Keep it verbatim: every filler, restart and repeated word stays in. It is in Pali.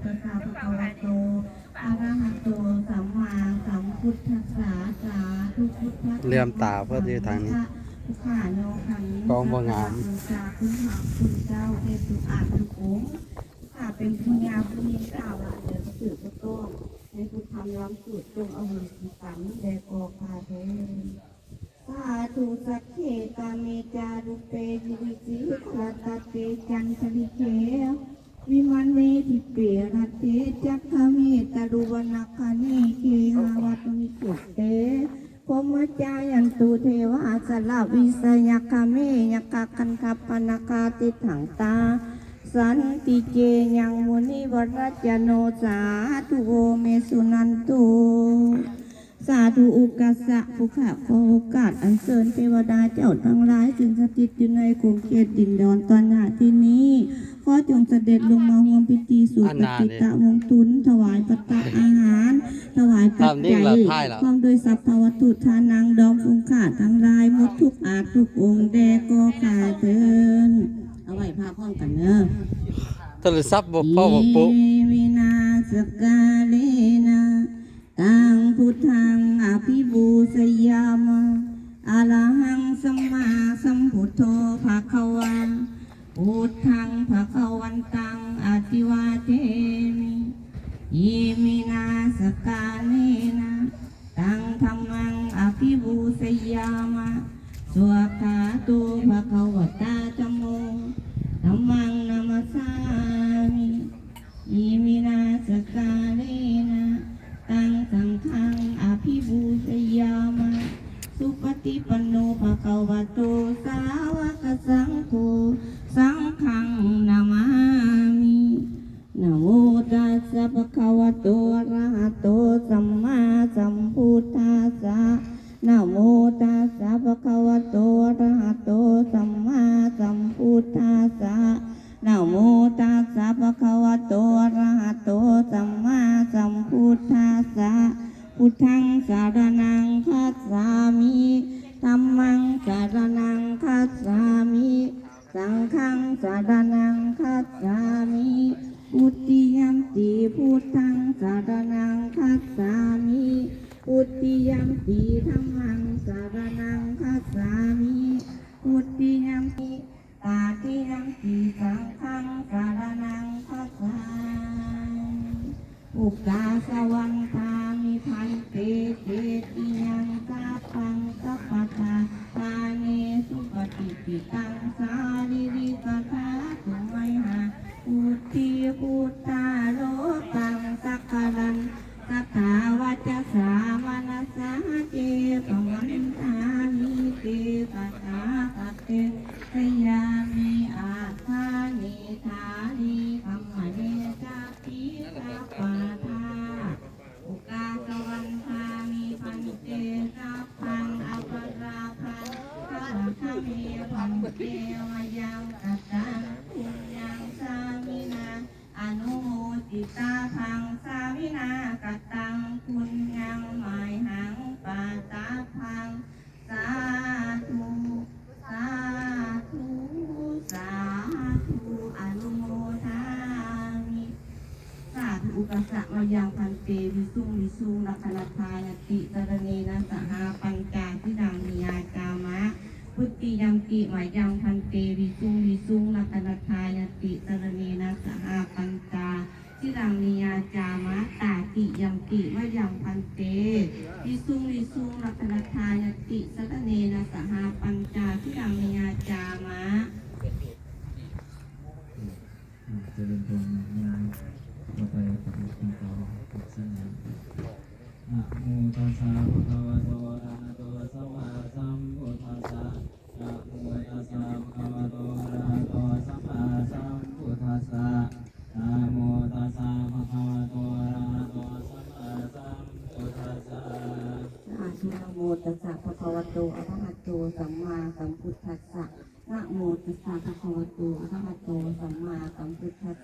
Tassa bhagavato arahato sammāsambuddhassa. Sādhu buddhassa เหลื่อมตาเพิ่นอยู่ทางนี้ กล้องบ่งาม ข้าพุทธเจ้าได้ทุกอาทุกองค์ ข้าเป็นผู้ยาผู้มีสาวะเดียวสืบก็ต้อง ให้ผู้ทำล้ำสูตรจงอโหสิกรรมแด่ข้าพเจ้าเถิด Sādhu. Sagge kāme ca rūpe girisikharataṭe cantalikkhe vimāne dīpe raṭṭhe ca gāme taruvanagahane gehavatthumhi khette bhummā cāyantu devā jalathalavisame yakkhagandhabbanāgā tiṭṭhantā santike yaṃ munivaravacanaṃ sādhavo me suṇantu. สาธุ Okāsa ผู้ข้าขอโอกาสอัญเชิญเทวดาเจ้าทั้งหลาย ซึ่งสถิตอยู่ในขอบเขตดินแดนตอนหน้าที่นี้ ขอจงเสด็จลงมาร่วมพิธีสู่ปฏิฆะวงศ์ทุน ถวายภัตตาหาร ถวายปัจจัย พร้อมด้วยสัพพะวัตถุทานัง ดอมผู้ข้าทั้งหลาย หมดทุกอาทุกองค์แด่ข้าพเจ้าเถิด เอาไหว้พระพร้อมกันเด้อ โทรศัพท์บ่พอบ่ปุ๊ Iminā sakkārena taṃ buddhaṃ abhipūjayāma. Arahaṃ sammāsambuddho bhagavā, buddhaṃ bhagavantaṃ abhivādemi. Iminā sakkārena taṃ dhammaṃ abhipūjayāma. Svākkhāto bhagavatā dhammo, dhammaṃ namassāmi. Iminā sakkārena taṃ saṅghaṃ abhipūjayāma. Supaṭipanno bhagavato sāvakasaṅgho, saṅghaṃ namāmi. Namo tassa bhagavato arahato sammāsambuddhassa. Namo tassa bhagavato arahato sammāsambuddhassa. Namo tassa bhagavato arahato sammāsambuddhassa. Buddhaṃ saraṇaṃ gacchāmi. Dhammaṃ saraṇaṃ gacchāmi. Saṅghaṃ saraṇaṃ gacchāmi. Dutiyampi buddhaṃ saraṇaṃ gacchāmi. Dutiyampi dhammaṃ saraṇaṃ gacchāmi. Dutiyampi tatiyampi saṅghaṃ saraṇaṃ gacchāmi. Okāsa vandāmi bhante cetiyaṃ sabbaṃ sabbaṭṭhāne supatiṭṭhitaṃ sārīrikadhātu mayhaṃ buddhi buddharūpaṃ sakalaṃ sadā vacasā manasā ce bhavandāni te tathāgate sayane āsane ṭhāne gamane cāpi sabbadā. Okāsa vandāmi bhante sabbaṃ aparādhaṃ khamatha me bhante mayaṃ kataṃ puññaṃ sāminā anumoditabbaṃ sāminā kataṃ puññaṃ mayhaṃ dātabbaṃ. Sādhu sādhu sādhu anumodāmi. Sādhu. Okāsa mayaṃ bhante visuṃ visuṃ rakkhaṇatthāya tisaraṇena saha pañca sīlāni yācāma. Dutiyampi mayaṃ bhante visuṃ visuṃ rakkhaṇatthāya tisaraṇena saha pañca sīlāni yācāma. Tatiyampi mayaṃ bhante visuṃ visuṃ rakkhaṇatthāya tisaraṇena saha pañca sīlāni yācāma. อ่า เจริญพร งานต่อไป ต่อไป ต่อไป Namo tassa bhagavato arahato sammāsambuddhassa. Namo tassa bhagavato arahato sammāsambuddhassa. Namo tassa bhagavato arahato sammāsambuddhassa. Sādhu. Namo tassa bhagavato arahato sammāsambuddhassa. Namo tassa bhagavato arahato sammāsambuddhassa.